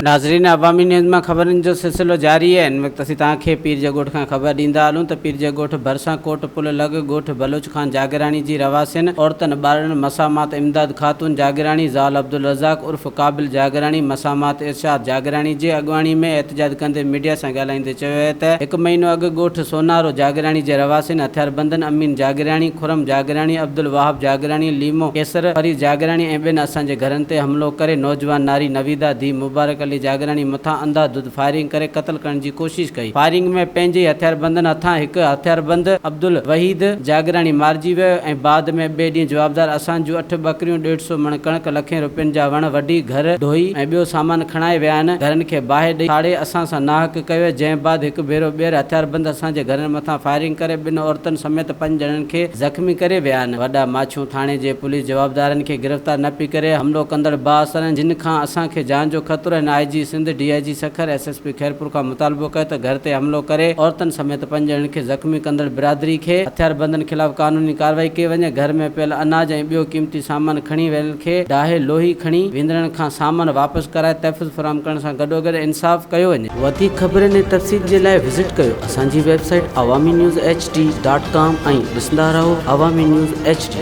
ناظرين عوامي نيوز مان خبرن جو سلسلو جاري آهي هن وقت اسين توهان کي پير جي ڳوٺ کان خبر ڏيندا هلون ته پير جي ڳوٺ ڀرسان ڪوٽ پل لڳ ڳوٺ بلوچ خان جاگيراڻي جي رهواسين عورتن ٻارڙن مسامات امداد خاتون جاگيراڻي زال عبدالرزاق عرف قابل جاگيراڻي مسامات ارشاد جاگيراڻي جي اڳواڻي ۾ احتجاج ڪندي ميڊيا سان ڳالهائيندي چيو آهي ته هڪ مهينو اڳ ڳوٺ سونارو جاگيراڻي جي رهواسين هٿياربندن امين جاگيراڻي، خرم جاگيراڻي، عبدالوهاب جاگيراڻي، ليمو ڪيسر، فريد جاگيراڻي ۽ ٻين اسان جي گهرن تي حملو ڪري نوجوان ناري نويدا ڌيء مبارڪ علي جاگيراڻي مٿان انڌا ڌند فائرنگ ڪري قتل ڪرڻ جي ڪوشش ڪئي. فائرنگ ۾ پنهنجي ئي هٿياربندن هٿان هڪ هٿياربند عبدالوحيد جاگيراڻي مارجي ويو ۽ بعد ۾ ٻئي ڏينهن جوابدار اسان جون اٺ ٻڪريون، ڏيڍ سو مڻ ڪڻڪ، لکين روپين جا وڻ وڍي گهر ڍوئي ۽ ٻيو سامان کڻائي ويا آهن، گهرن کي باهه ڏئي ساڙي اسان سان ناحق ڪيو جنهن بعد هڪ ڀيرو ٻيهر هٿياربند اسان جي گهرن مٿان فائرنگ ڪري ٻن عورتن سميت پنج ڄڻن کي زخمي ڪري ويا آهن، وڏا ماڇيون ٿاڻي جي پوليس جوابدارن کي گرفتار نه پئي ڪري، حملو ڪندڙ بااثرن جن کان اسان کي جان جو خطرو آهن I G Sindh, D I G Sukkur, S S P Khairpur کان مطالبو ڪيو ته گهر تي حملو ڪري عورتن سميت پنج ڄڻن کي زخمي ڪندڙ برادري کي هٿياربندن خلاف قانوني ڪارروائي ڪئي وڃي، گهر ۾ پيل اناج ۽ ٻيو قيمتي سامان کڻي ويلن کي ڊاهي لوهي کڻي ويندڙن کان سامان واپس ڪرائي تحفظ فراهم ڪرڻ سان گڏوگڏ انصاف ڪيو وڃي. وڌيڪ خبرن ۽ تفصيل جي لاء وزٽ ڪيو اسان جي website Awami news H D dot com ۽ ڏسندا رهو عوامي نيوز ايڇ ڊي.